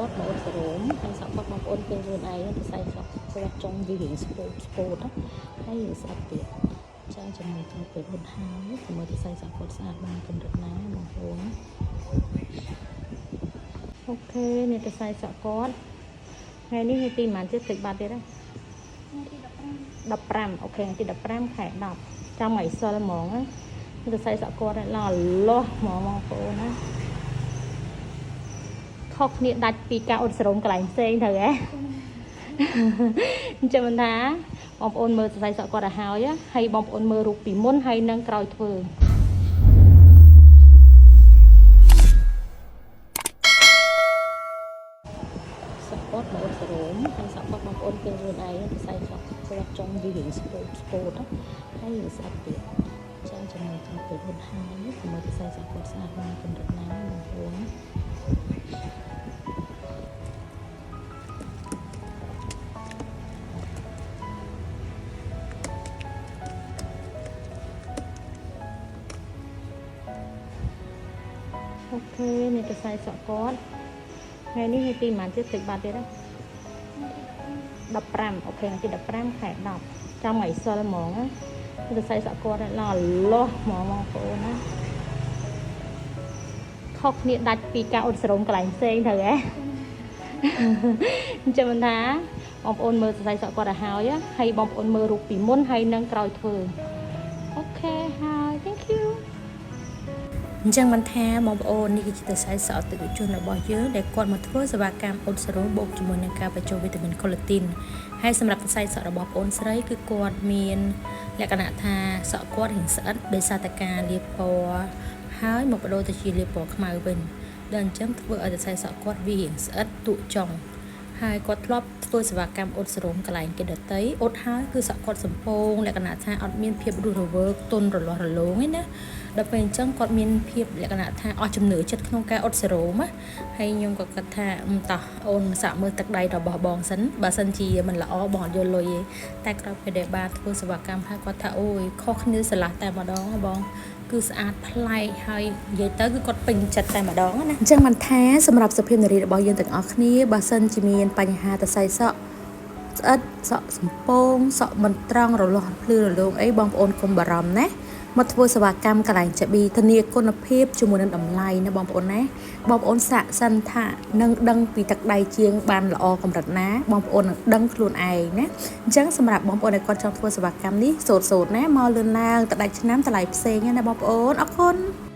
គាត់មកអ៊ុតសេរ៉ូមហើយសក់គាត់បងប្អូនឃើញខ្លួនឯងសរសៃសក់គាត់ចង់វារៀងស្ពោតស្ពោតណាហើយរៀងស្អិតទៀតចាចាំមើលក្រោយពេលអ៊ុតហើយចាំមើលសរសៃសក់គាត់ស្អាតបានកម្រិតណាបងប្អូន OK នេះសរសៃសក់គាត់ថ្ងៃនេះថ្ងៃទីប៉ុន្មានទៀតតិចបាត់ទៀតហើយ ថ្ងៃទី15 15 OK ថ្ងៃទី15ខែ10ចាំថ្ងៃសិលហ្មងណាសរសៃសក់គាត់ឡើងលាស់ហ្មងបងប្អូនណាខុសគ្នាដាច់ពីការអ៊ុតសេរ៉ូមកន្លែងផ្សេងត្រូវហ៎ អញ្ចឹងមិនថាបងប្អូនមើលសរសៃសក់គាត់ឲ្យហើយហើយបងប្អូនមើលរូបពីមុនហើយនឹងក្រោយធ្វើសក់គាត់មកអ៊ុតសេរ៉ូមហើយសក់គាត់បងប្អូនឃើញខ្លួនឯងសរសៃសក់គាត់ចង់វារៀងស្ពោតស្ពោតណាហើយរៀងស្អិតទៀតចាចាំមើលក្រោយពេលអ៊ុតហើយចាំមើលសរសៃសក់គាត់ស្អាតបានកម្រិតណាបងប្អូន OK នេះសរសៃសក់គាត់ថ្ងៃនេះថ្ងៃទីប៉ុន្មានទៀតតិចបាត់ទៀតហើយ15 OK ថ្ងៃទី15ខែ10ចាំថ្ងៃសិលហ្មងណាសរសៃសក់គាត់ឡើងលាស់ហ្មងបងប្អូនណាខុសគ្នាដាច់ពីការអ៊ុតសេរ៉ូមកន្លែងផ្សេងត្រូវហ៎ អញ្ចឹងមិនថាបងប្អូនមើលសរសៃសក់គាត់ឲ្យហើយហើយបងប្អូនមើលរូបពីមុនហើយនឹងក្រោយធ្វើ OK ហើយ thank you អញ្ចឹងមិនថាបងប្អូននេះគឺជាសរសៃសក់អតិថិជនរបស់យើងដែលគាត់មកធ្វើសេវាកម្មអ៊ុតសេរ៉ូមបូកជាមួយនឹងការបញ្ចូលវីតាមីនកូឡាទីនហើយសម្រាប់សរសៃសក់របស់បងស្រីគឺគាត់មានលក្ខណៈថាសក់គាត់រៀងស្អិតដោយសារតែការលាបពណ៌ហើយមកបដូរទៅជាលាបពណ៌ខ្មៅវិញដល់អញ្ចឹងធ្វើឲ្យសរសៃសក់គាត់វារៀងស្អិតទក់ចុងហើយគាត់ធ្លាប់ធ្វើសេវាកម្មអ៊ុតសេរ៉ូមកន្លែងគេដតីអ៊ុតហើយគឺសក់គាត់សំពងលក្ខណៈថាអត់មានភាពរស់រវើកទន់រលាស់រលោងទេណាដល់ពេលអញ្ចឹងគាត់មានភាពលក្ខណៈថាអស់ជំនឿចិត្តក្នុងការអ៊ុតសេរ៉ូមណាហើយខ្ញុំក៏គិតថាតោះអូនសាកមើលទឹកដៃរបស់បងសិនបើសិនជាមិនល្អបងអត់យល់លុយទេតែក្រោយពេលដែលបានធ្វើសេវាកម្មហើយគាត់ថាអូយខុសគ្នាស្រឡះតែម្ដងហ៎បងគឺស្អាតប្លែកហើយនិយាយទៅគឺគាត់ពេញចិត្តតែម្ដងណាអញ្ចឹងមិនថាសម្រាប់សុភាពនារីរបស់យើងទាំងអស់គ្នាបើសិនជាមានបញ្ហាតសៃសក់ស្អិតសក់សំពងសក់មិនត្រង់រលាស់ភ្លឺរលោងអីបងប្អូនកុំបារម្ភណាមកធ្វើសេវាកម្មកន្លែងចាប៊ីធានាគុណភាពជាមួយនឹងតម្លៃណាបងប្អូនណាបងប្អូនសាកសិនថានឹងដឹងពីទឹកដៃជាងបានល្អកម្រិតណាបងប្អូននឹងដឹងខ្លួនឯងណាអញ្ចឹងសម្រាប់បងប្អូនដែលគាត់ចង់ធ្វើសេវាកម្មនេះសូត្រសូត្រណាមកលឿនឡើងតដាច់ឆ្នាំតម្លៃផ្សេងណាបងប្អូនអរគុណ។